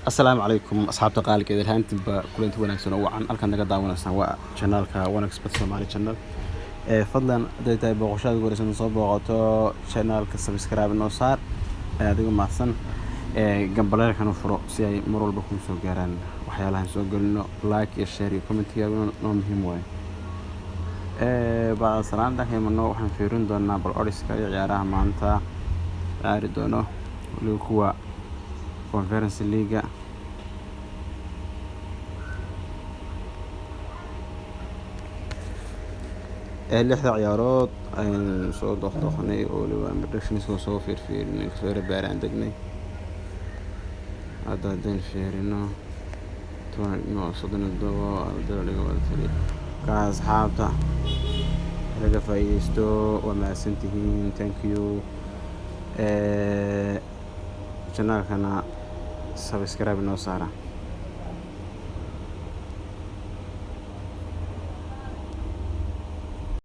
Asalaamu calaykum, asxaabta qaaligeed, ilhaantinba kulanti wanaagsan oo wacan. Halkan naga daawanaysaan waa channelka 1xBet Somali Channel. Fadlan, hadday tahay booqashada ugu horeysan soo booqato channelka, subscribe noo saar adigo mahadsan, gambaleelkan u furo si ay mar walba kuu soo gaaraan waxyaalahan soo gelino. Like iyo share iyo commentigaaguna noo muhiim waaye. Bacda salaanta kaimano, waxaan fiirin doonaa bal oddska iyo ciyaaraha maanta ciyaari doono, waliba kuwa Conference League. Lixda ciyaarood ayaan soo doqdoqnay oo waliba predictions soo fiirfiirinay, kasoo rabaaraan degnay. Hadda haddaan fiirino 37 ka, asxaabta laga faa'iideysto. Waa mahadsantihiin, thank you. Channelkana subscribe noo saara.